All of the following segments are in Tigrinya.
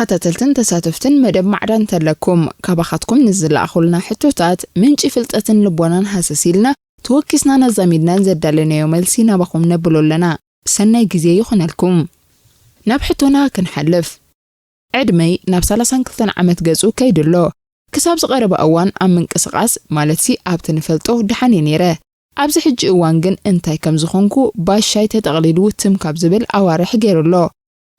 ተኸታተልትን ተሳተፍትን መደብ ማዕዳ እንተለኩም፣ ካባኻትኩም ንዝለኣኹልና ሕቶታት ምንጪ ፍልጠትን ልቦናን ሃሰስ ኢልና፣ ተወኪስናን ኣዛሚድናን ዘዳለናዮ መልሲ ናባኹም ነብሎ ኣለና። ሰናይ ግዜ ይኹነልኩም። ናብ ሕቶና ክንሓልፍ። ዕድመይ ናብ ሰላሳን ክልተን ዓመት ገጹ ከይዱ ኣሎ። ክሳብ ዝቐረበ እዋን ኣብ ምንቅስቓስ፣ ማለትሲ ኣብቲ ንፈልጦ ደሓን እየ ነይረ። ኣብዚ ሕጂ እዋን ግን እንታይ ከም ዝኾንኩ ባሻይ ተጠቕሊሉ ትም ካብ ዝብል ኣዋርሕ ገይሩ ኣሎ።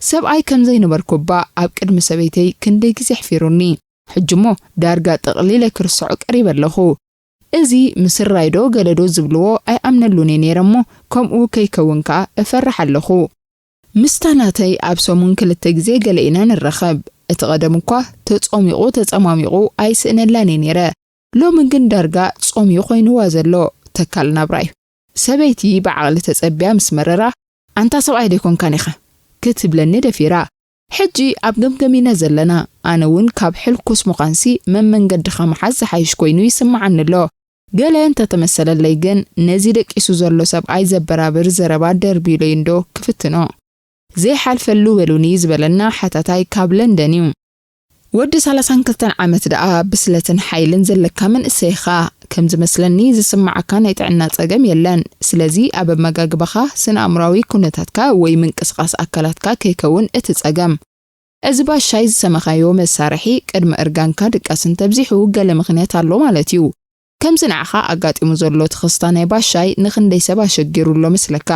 ሰብኣይ ከም ዘይነበርኩ እባ ኣብ ቅድሚ ሰበይተይ ክንደይ ግዜ ኣሕፊሩኒ። ሕጂ እሞ ዳርጋ ጠቕሊለ ክርስዖ ቀሪበ ኣለኹ። እዚ ምስራይ ዶ ገለ ዶ ዝብልዎ ኣይኣምነሉን እየ ነይረ እሞ፣ ከምኡ ከይከውን ከኣ እፈርሕ ኣለኹ። ምስታ ናተይ ኣብ ሰሙን ክልተ ግዜ ገለ ኢና ንራኸብ። እቲ ቀደም እኳ ተጾሚቑ ተጸማሚቑ ኣይስእነላን እየ ነይረ። ሎሚ ግን ዳርጋ ጾም እዩ ኮይንዋ ዘሎ። ተካል ናብራ እዩ። ሰበይቲ ብዓቕሊ ተጸቢያ ምስ መረራ፣ ኣንታ ሰብኣይ ደይኮንካን ኢኻ ክትብለኒ ደፊራ። ሕጂ ኣብ ገምገም ኢና ዘለና። ኣነ እውን ካብ ሕልኩስ ምዃንሲ መመንገድኻ ምሓዝ ዝሓይሽ ኮይኑ ይስምዓኒ ኣሎ። ገለ እንተተመሰለለይ ግን፣ ነዚ ደቂሱ ዘሎ ሰብኣይ ዘበራብር ዘረባ ደርቢለይ እንዶ ክፍትኖ። ዘይሓልፈሉ በሉኒ ዝበለና ሓታታይ ካብ ለንደን እዩ። ወዲ ሰላሳን ክልተን ዓመት ደኣ ብስለትን ሓይልን ዘለካ መንእሰይ ኢኻ። ከም ዝመስለኒ ዝስምዓካ ናይ ጥዕና ጸገም የለን። ስለዚ ኣብ ኣመጋግባኻ፣ ስነ ኣእምሮኣዊ ኩነታትካ ወይ ምንቅስቓስ ኣካላትካ ከይከውን እቲ ጸገም። እዚ ባሻይ ዝሰመኻዮ መሳርሒ ቅድሚ እርጋንካ ድቃስ እንተብዚሑ ገለ ምኽንያት ኣሎ ማለት እዩ። ከምዚ ንዓኻ ኣጋጢሙ ዘሎ ትኽስታ ናይ ባሻይ ንኽንደይ ሰብ ኣሸጊሩ ኣሎ መስለካ?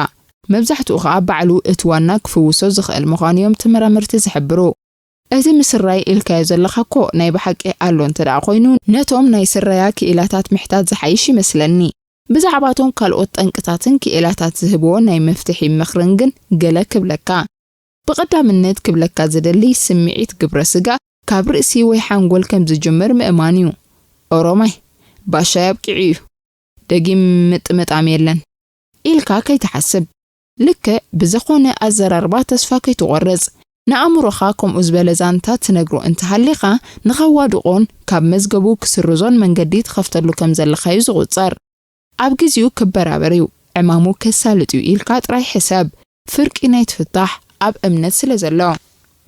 መብዛሕትኡ ኸኣ ባዕሉ እቲ ዋና ክፍውሶ ዝኽእል ምዃኑ እዮም ተመራመርቲ ዝሕብሩ። እዚ ምስራይ ኢልካዮ ዘለኻ እኮ ናይ ብሓቂ ኣሎ እንተ ደኣ ኮይኑ፣ ነቶም ናይ ስራያ ክኢላታት ምሕታት ዝሓይሽ ይመስለኒ። ብዛዕባ እቶም ካልኦት ጠንቅታትን ክኢላታት ዝህብዎ ናይ መፍትሒ ምኽርን ግን ገለ ክብለካ። ብቐዳምነት ክብለካ ዝደሊ፣ ስምዒት ግብረ ስጋ ካብ ርእሲ ወይ ሓንጎል ከም ዝጅምር ምእማን እዩ። ኦሮማይ፣ ባሻይ ኣብቂዑ እዩ፣ ደጊም ምጥምጣም የለን ኢልካ ከይትሓስብ። ልክዕ ብዝኾነ ኣዘራርባ ተስፋ ከይትቖርጽ። ንኣእምሮኻ ከምኡ ዝበለ ዛንታ ትነግሮ እንተሃሊኻ፣ ንኸዋድቖን ካብ መዝገቡ ክስርዞን መንገዲ ትኸፍተሉ ከም ዘለኻ እዩ ዝቑጸር። ኣብ ግዜኡ ክበራበር እዩ፣ ዕማሙ ከሳልጥ እዩ ኢልካ ጥራይ ሕሰብ። ፍርቂ ናይ ትፍታሕ ኣብ እምነት ስለ ዘሎ።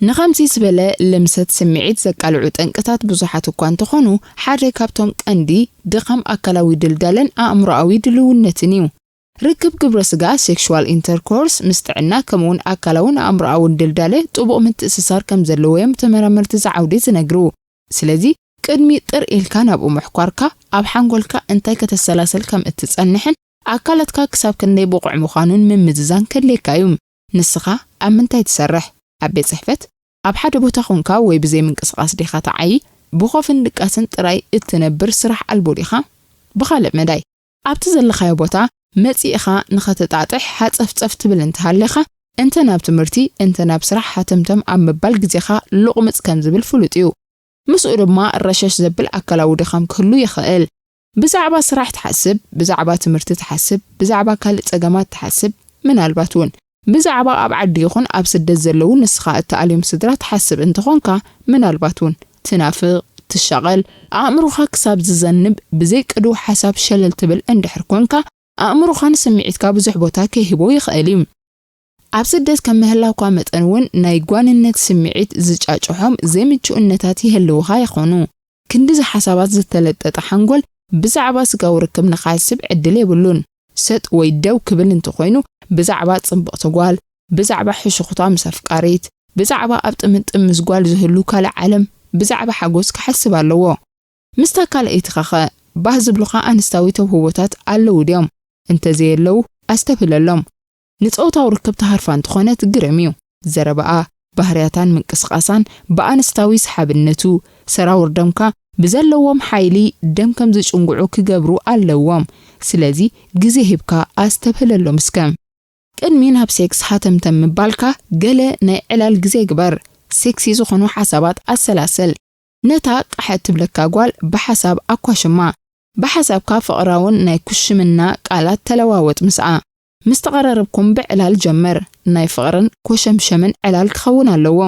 ንኸምዚ ዝበለ ልምሰት ስምዒት ዘቃልዑ ጠንቅታት ብዙሓት እኳ እንተኾኑ፣ ሓደ ካብቶም ቀንዲ ድኻም ኣካላዊ ድልዳለን ኣእምሮኣዊ ድልውነትን እዩ። ርክብ ግብረ ስጋ፣ ሴክሹዋል ኢንተርኮርስ፣ ምስ ጥዕና ከምኡውን ኣካላውን ኣእምሮኣውን ድልዳለ ጥቡቕ ምትእስሳር ከም ዘለዎ እዮም ተመራመርቲ እዚ ዓውዲ ዝነግሩ። ስለዚ ቅድሚ ጥር ኢልካ ናብኡ ምሕኳርካ፣ ኣብ ሓንጎልካ እንታይ ከተሰላስል ከም እትጸንሕን ኣካላትካ ክሳብ ክንደይ ብቑዕ ምዃኑን ምምዝዛን ከድልየካ እዩ። ንስኻ ኣብ ምንታይ ትሰርሕ? ኣብ ቤት ጽሕፈት? ኣብ ሓደ ቦታ ኾንካ ወይ ብዘይ ምንቅስቓስ ዲኻ ትዓዪ? ብኾፍን ድቃስን ጥራይ እትነብር ስራሕ ኣልቦ ዲኻ? ብኻልእ መዳይ፣ ኣብቲ ዘለኻዮ ቦታ መጺእኻ ንኸተጣጥሕ ሃጸፍጸፍ ትብል እንተሃሊኻ፣ እንተ ናብ ትምህርቲ፣ እንተ ናብ ስራሕ ሃተምተም ኣብ ምባል ግዜኻ ሉቕምጽ ከም ዝብል ፍሉጥ እዩ። ምስኡ ድማ ረሸሽ ዘብል ኣካላዊ ድኻም ክህሉ ይኽእል። ብዛዕባ ስራሕ ትሓስብ፣ ብዛዕባ ትምህርቲ ትሓስብ፣ ብዛዕባ ካልእ ጸገማት ትሓስብ፣ ምናልባት እውን ብዛዕባ ኣብ ዓዲ ይኹን ኣብ ስደት ዘለዉ ንስኻ እተኣልዮም ስድራ ትሓስብ እንተኾንካ፣ ምናልባት እውን ትናፍቕ፣ ትሻቐል፣ ኣእምሮኻ ክሳብ ዝዘንብ ብዘይ ቅዱው ሓሳብ ሸለል ትብል እንድሕር ኮንካ፣ ኣእምሮኻን ስምዒትካ ብዙሕ ቦታ ከይህቦ ይኽእል እዩ። ኣብ ስደት ከም ምህላውካ መጠን እውን ናይ ጓንነት ስምዒት ዝጫጭሖም ዘይምቹእነታት ይህልውኻ ይኾኑ። ክንድዚ ሓሳባት ዝተለጠጠ ሓንጎል ብዛዕባ ስጋዊ ርክብ ንኽሓስብ ዕድል የብሉን። ሰጥ ወይ ደው ክብል እንተኾይኑ፣ ብዛዕባ ጽብቕቲ ጓል፣ ብዛዕባ ሕሹኽታ ምስ ኣፍቃሪት፣ ብዛዕባ ኣብ ጥምጥም ምስ ጓል ዝህሉ ካልእ ዓለም፣ ብዛዕባ ሓጎስ ክሓስብ ኣለዎ። ምስታ ካልኣይትኻኸ ባህ ዝብሉኻ ኣንስታዊ ተውህቦታት ኣለዉ ድዮም? እንተዘየለዉ፣ ኣስተብህለሎም። ንጾታዊ ርክብ ተሃርፋ እንተኾነት ግርም እዩ። ዘረባኣ፣ ባህርያታን ምንቅስቓሳን ብኣንስታዊ ሰሓብነቱ፣ ሰራውር ደምካ ብዘለዎም ሓይሊ ደም ከም ዝጭንጉዑ ክገብሩ ኣለዎም። ስለዚ ግዜ ሂብካ ኣስተብህለሎም እስከ። ቅድሚ ናብ ሴክስ ሃተምተም ምባልካ ገለ ናይ ዕላል ግዜ ግበር። ሴክሲ ዝኾኑ ሓሳባት ኣሰላስል። ነታ ቃሕ እትብለካ ጓል ብሓሳብ ኣኳሽማ። ብሓሳብካ ፍቕራውን ናይ ኩሽምና ቃላት ተለዋወጥ ምስኣ። ምስ ተቐራረብኩም ብዕላል ጀምር። ናይ ፍቕርን ኮሸምሸምን ዕላል ክኸውን ኣለዎ።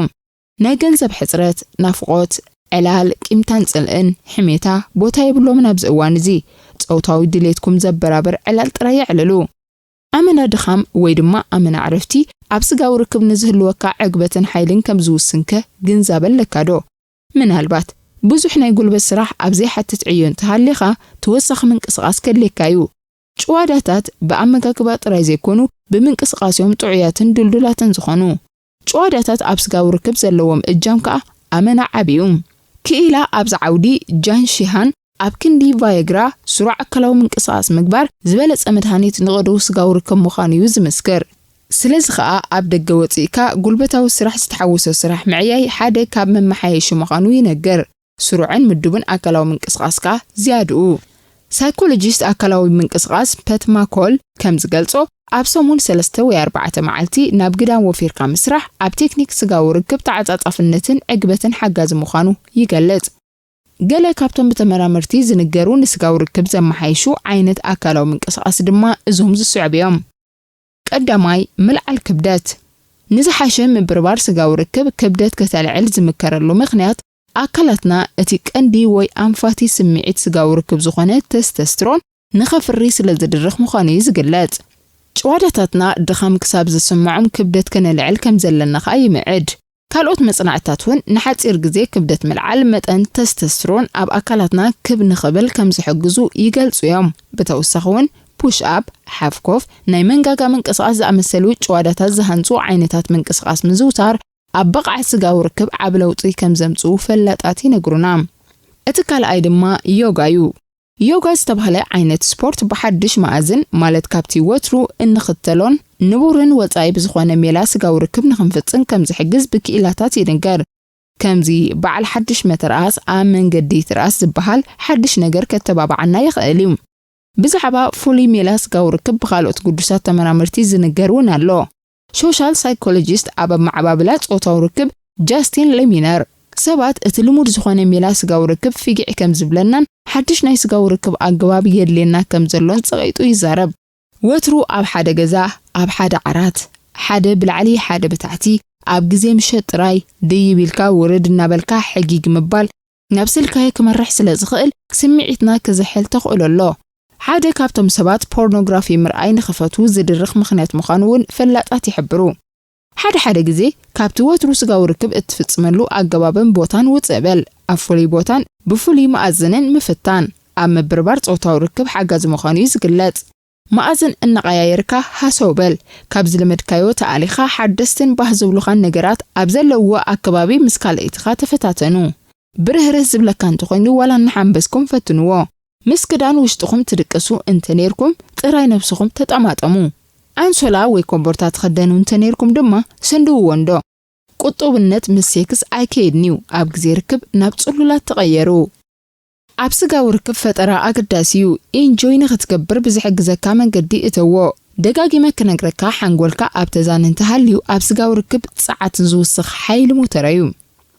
ናይ ገንዘብ ሕጽረት፣ ናፍቖት፣ ዕላል፣ ቂምታን ጽልእን፣ ሕሜታ፣ ቦታ የብሎምን ኣብዚ እዋን እዚ። ጾታዊ ድሌትኩም ዘበራብር ዕላል ጥራይ የዕልሉ። ኣመና ድኻም ወይ ድማ ኣመና ዕረፍቲ ኣብ ስጋዊ ርክብ ንዝህልወካ ዕግበትን ሓይልን ከም ዝውስንከ ግንዛበ ኣለካ ዶ? ምናልባት ብዙሕ ናይ ጉልበት ስራሕ ኣብ ዘይሓትት ዕዮ እንተሃሊኻ፣ ተወሳኺ ምንቅስቓስ ከድልየካ እዩ። ጭዋዳታት ብኣመጋግባ ጥራይ ዘይኮኑ፣ ብምንቅስቓስ እዮም ጥዑያትን ድልዱላትን ዝኾኑ። ጭዋዳታት ኣብ ስጋዊ ርክብ ዘለዎም እጃም ከኣ ኣመና ዓቢ እዩ። ክኢላ ኣብዚ ዓውዲ ጃን ሺሃን ኣብ ክንዲ ቫየግራ፣ ስሩዕ ኣካላዊ ምንቅስቓስ ምግባር ዝበለጸ መድሃኒት ንቐደው ስጋዊ ርክብ ምዃኑ እዩ ዝምስክር። ስለዚ ኸኣ ኣብ ደገ ወጺእካ ጉልበታዊ ስራሕ ዝተሓወሶ ስራሕ ምዕያይ ሓደ ካብ መመሓየሺ ምዃኑ ይነግር። ስሩዕን ምዱብን ኣካላዊ ምንቅስቓስ ከኣ ዝያድኡ። ሳይኮሎጂስት ኣካላዊ ምንቅስቓስ ፐት ማኮል ከም ዝገልጾ፣ ኣብ ሰሙን ሰለስተ ወይ ኣርባዕተ መዓልቲ ናብ ግዳም ወፊርካ ምስራሕ ኣብ ቴክኒክ ስጋዊ ርክብ ተዓጻጻፍነትን ዕግበትን ሓጋዚ ምዃኑ ይገልጽ። ገለ ካብቶም ብተመራመርቲ ዝንገሩ ንስጋዊ ርክብ ዘመሓይሹ ዓይነት ኣካላዊ ምንቅስቓስ ድማ እዞም ዝስዕቡ እዮም። ቀዳማይ፣ ምልዓል ክብደት። ንዝሓሸ ምብርባር ስጋዊ ርክብ ክብደት ከተልዕል ዝምከረሉ ምኽንያት፣ ኣካላትና እቲ ቀንዲ ወይ ኣንፋቲ ስምዒት ስጋዊ ርክብ ዝኾነ ተስተስትሮን ንኸፍሪ ስለ ዝድርኽ ምዃኑ እዩ ዝግለጽ። ጭዋዳታትና ድኻም ክሳብ ዝስምዖም ክብደት ከነልዕል ከም ዘለና ኸኣ ይምዕድ። ካልኦት መጽናዕትታት እውን ንሓጺር ግዜ ክብደት ምልዓል መጠን ተስተስትሮን ኣብ ኣካላትና ክብ ንኽብል ከም ዝሕግዙ ይገልጹ እዮም። ብተወሳኺ እውን ፑሽ ኣፕ፣ ሓፍ ኮፍ፣ ናይ መንጋጋ ምንቅስቓስ ዝኣመሰሉ ጭዋዳታት ዝሃንጹ ዓይነታት ምንቅስቓስ ምዝውታር ኣብ ብቕዓት ስጋዊ ርክብ ዓቢ ለውጢ ከም ዘምጽኡ ፈላጣት ይነግሩና። እቲ ካልኣይ ድማ ዮጋ እዩ። ዮጋ ዝተባህለ ዓይነት ስፖርት ብሓድሽ መኣዝን፣ ማለት ካብቲ ወትሩ እንኽተሎን ንቡርን ወጻኢ ብዝኾነ ሜላ ስጋዊ ርክብ ንኽንፍጽም ከም ዝሕግዝ ብክኢላታት ይንገር። ከምዚ በዓል ሓድሽ መተርኣስ ኣብ መንገዲ ትርኣስ ዝበሃል ሓድሽ ነገር ከተባብዓና ይኽእል እዩ። ብዛዕባ ፍሉይ ሜላ ስጋዊ ርክብ ብኻልኦት ግዱሳት ተመራመርቲ ዝንገር እውን ኣሎ። ሶሻል ሳይኮሎጂስት ኣብ ኣመዓባብላ ጾታዊ ርክብ ጃስቲን ሌሚነር፣ ሰባት እቲ ልሙድ ዝኾነ ሜላ ስጋዊ ርክብ ፊጊዕ ከም ዝብለናን ሓድሽ ናይ ስጋዊ ርክብ ኣገባብ የድልየና ከም ዘሎን ጸቒጡ ይዛረብ። ወትሩ ኣብ ሓደ ገዛ፣ ኣብ ሓደ ዓራት፣ ሓደ ብላዕሊ ሓደ ብታሕቲ፣ ኣብ ግዜ ምሸት ጥራይ፣ ድይብ ኢልካ ውርድ እናበልካ ሕጊግ ምባል፣ ናብ ስልካየ ክመርሕ ስለ ዝኽእል፣ ስምዒትና ክዝሕል ተኽእሎ ኣሎ። ሓደ ካብቶም ሰባት ፖርኖግራፊ ምርኣይ ንኽፈትዉ ዝድርኽ ምኽንያት ምዃኑ እውን ፈላጣት ይሕብሩ። ሓደ ሓደ ግዜ ካብቲ ወትሩ ስጋዊ ርክብ እትፍጽመሉ ኣገባብን ቦታን ውጽእ በል። ኣብ ፍሉይ ቦታን ብፍሉይ መኣዝንን ምፍታን ኣብ ምብርባር ጾታዊ ርክብ ሓጋዚ ምዃኑ እዩ ዝግለጽ። መኣዝን እናቐያየርካ ሃሰው በል። ካብ ዝለመድካዮ ተኣሊኻ ሓደስትን ባህ ዝብሉኻን ነገራት ኣብ ዘለውዎ ኣከባቢ ምስ ካልኣይትኻ ተፈታተኑ። ብርህርህ ዝብለካ እንተኾይኑ ዋላ እናሓንበስኩም ፈትንዎ። ምስ ክዳን ውሽጥኹም ትድቅሱ እንተኔርኩም ጥራይ ነብስኹም ተጠማጠሙ። ኣንሶላ ወይ ኮቦርታ ትኽደኑ እንተኔርኩም ድማ ሰንድውዎ እንዶ። ቁጡብነት ምስ ሴክስ ኣይከይድን እዩ፣ ኣብ ግዜ ርክብ ናብ ጽሉላት ተቐየሩ። ኣብ ስጋዊ ርክብ ፈጠራ ኣገዳሲ እዩ። ኢንጆይ ንኽትገብር ብዝሕግዘካ መንገዲ እተዎ። ደጋጊመ ክነግረካ፣ ሓንጎልካ ኣብ ተዛን እንተሃልዩ ኣብ ስጋዊ ርክብ ጸዓት ዝውስኽ ሓይሊ ሞተር እዩ።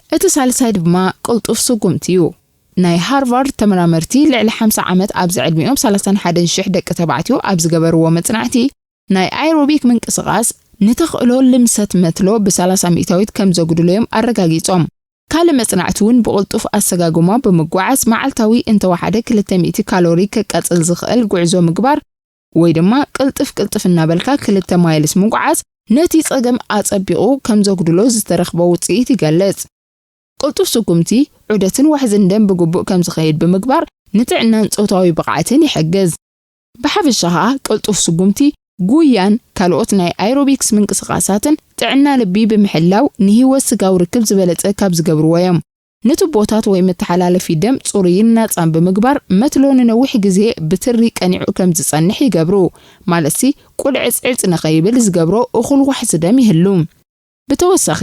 እቲ ሳልሳይ ድማ ቅልጡፍ ስጉምቲ እዩ። ናይ ሃርቫርድ ተመራመርቲ ልዕሊ ሓምሳ ዓመት ኣብዚ ዕድሚኦም ሰላሳን ሓደን ሽሕ ደቂ ተባዕትዮ ኣብ ዝገበርዎ መጽናዕቲ፣ ናይ ኣኤሮቢክ ምንቅስቓስ ንተኽእሎ ልምሰት መትሎ ብ30 ሚእታዊት ከም ዘጉድሎ እዮም ኣረጋጊጾም። ካልእ መጽናዕቲ እውን ብቕልጡፍ ኣሰጋግማ ብምጓዓዝ መዓልታዊ እንተወሓደ ክልተ ሚእቲ ካሎሪ ከቃጽል ዝኽእል ጉዕዞ ምግባር ወይ ድማ ቅልጥፍ ቅልጥፍ እናበልካ ክልተ ማይልስ ምጉዓዝ ነቲ ጸገም ኣጸቢቑ ከም ዘጉድሎ ዝተረኽበ ውጽኢት ይገልጽ። ቅልጡፍ ስጉምቲ ዑደትን ዋሕዝን ደም ብግቡእ ከም ዝኸይድ ብምግባር ንጥዕናን ጾታዊ ብቕዓትን ይሕግዝ። ብሓፈሻ ኸኣ ቅልጡፍ ስጉምቲ፣ ጉያን ካልኦት ናይ ኣኤሮቢክስ ምንቅስቓሳትን ጥዕና ልቢ ብምሕላው ንህይወት ስጋዊ ርክብ ዝበለጸ ካብ ዝገብርዎ እዮም። ንቱቦታት ወይ መተሓላለፊ ደም ጽሩይን ናጻን ብምግባር መትሎ ንነዊሕ ግዜ ብትሪ ቀኒዑ ከም ዝጸንሕ ይገብሩ። ማለትሲ ቁልዕጽዕጽ ንኸይብል ዝገብሮ እኹል ዋሕዚ ደም ይህሉ። ብተወሳኺ፣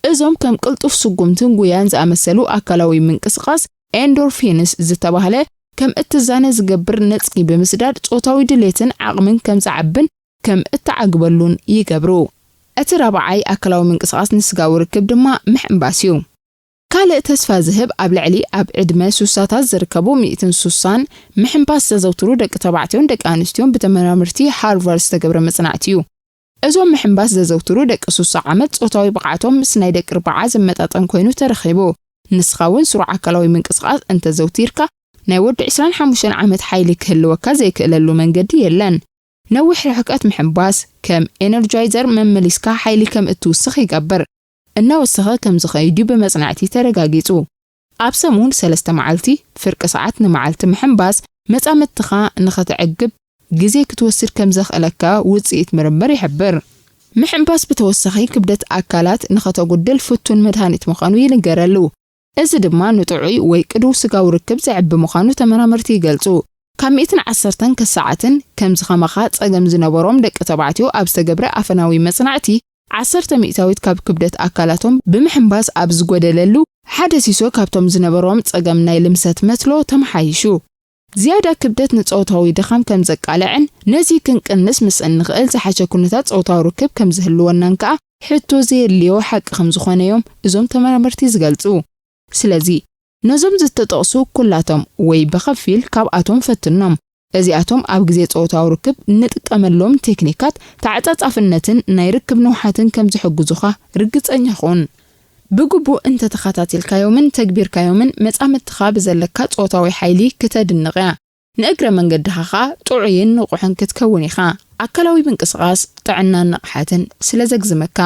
እዞም ከም ቅልጡፍ ስጉምትን ጉያን ዝኣመሰሉ ኣካላዊ ምንቅስቓስ ኤንዶርፊንስ ዝተባህለ ከም እትዛነ ዝገብር ነጽጊ ብምስዳድ ጾታዊ ድሌትን ዓቕምን ከም ዝዓብን ከም እተዓግበሉን ይገብሩ። እቲ ራብዓይ ኣካላዊ ምንቅስቓስ ንስጋዊ ርክብ ድማ ምሕንባስ እዩ። ካልእ ተስፋ ዝህብ ኣብ ልዕሊ ኣብ ዕድመ ሱሳታት ዝርከቡ ሚእትን ሱሳን ምሕንባስ ዘዘውትሩ ደቂ ተባዕትዮን ደቂ ኣንስትዮን ብተመራመርቲ ሃርቫርድ ዝተገብረ መጽናዕቲ እዩ። እዞም ምሕንባስ ዘዘውትሩ ደቂ ሱሳ ዓመት ጾታዊ ብቕዓቶም ምስ ናይ ደቂ ኣርብዓ ዝመጣጠን ኮይኑ ተረኺቡ። ንስኻ እውን ስሩዕ ኣካላዊ ምንቅስቓስ እንተዘውቲርካ ናይ ወዲ ዕስራን ሓሙሽተን ዓመት ሓይሊ ክህልወካ ዘይክእለሉ መንገዲ የለን። ነዊሕ ርሕቀት ምሕንባስ፣ ከም ኤነርጃይዘር መመሊስካ ሓይሊ ከም እትውስኽ ይገብር። እናወሰኸ ከም ዝኸይድ እዩ ብመጽናዕቲ ተረጋጊጹ። ኣብ ሰሙን ሰለስተ መዓልቲ፣ ፍርቂ ሰዓት ንመዓልቲ ምሕንባስ፣ መጻምድትኻ ንኸተዕግብ ግዜ ክትወስድ ከም ዘኽእለካ ውጽኢት ምርምር ይሕብር። ምሕንባስ ብተወሳኺ ክብደት ኣካላት ንኸተጉድል ፍቱን መድሃኒት ምዃኑ ይንገረሉ። እዚ ድማ ንጥዑይ ወይ ቅዱው ስጋዊ ርክብ ዘዕቢ ምዃኑ ተመራመርቲ ይገልጹ። ካብ ሚእትን ዓሰርተን ከሰዓትን ከምዚ ከማኻ ጸገም ዝነበሮም ደቂ ተባዕትዮ ኣብ ዝተገብረ ኣፈናዊ መጽናዕቲ፣ ዓሰርተ ሚእታዊት ካብ ክብደት ኣካላቶም ብምሕንባስ ኣብ ዝጎደለሉ፣ ሓደ ሲሶ ካብቶም ዝነበሮም ጸገም ናይ ልምሰት መትሎ ተመሓይሹ። ዝያዳ ክብደት ንጾታዊ ድኻም ከም ዘቃልዕን ነዚ ክንቅንስ ምስ እንኽእል ዝሓሸ ኩነታት ጾታዊ ርክብ ከም ዝህልወናን ከኣ ሕቶ ዘየድልዮ ሓቂ ከም ዝኾነ እዮም እዞም ተመራመርቲ ዝገልጹ። ስለዚ ነዞም ዝተጠቕሱ ኩላቶም ወይ ብኸፊል ካብኣቶም ፈትኖም። እዚኣቶም ኣብ ግዜ ጾታዊ ርክብ ንጥቀመሎም ቴክኒካት ተዓጻጻፍነትን ናይ ርክብ ንውሓትን ከም ዝሕግዙኻ ርግጸኛ ኹን። ብግቡእ እንተተኸታቲልካዮምን ተግቢርካዮምን መጻምድትኻ ብዘለካ ጾታዊ ሓይሊ ክተድንቕ እያ። ንእግረ መንገድኻ ኸኣ ጥዑይን ንቑሕን ክትከውን ኢኻ። ኣካላዊ ምንቅስቓስ ጥዕናን ንቕሓትን ስለ ዘግዝመካ።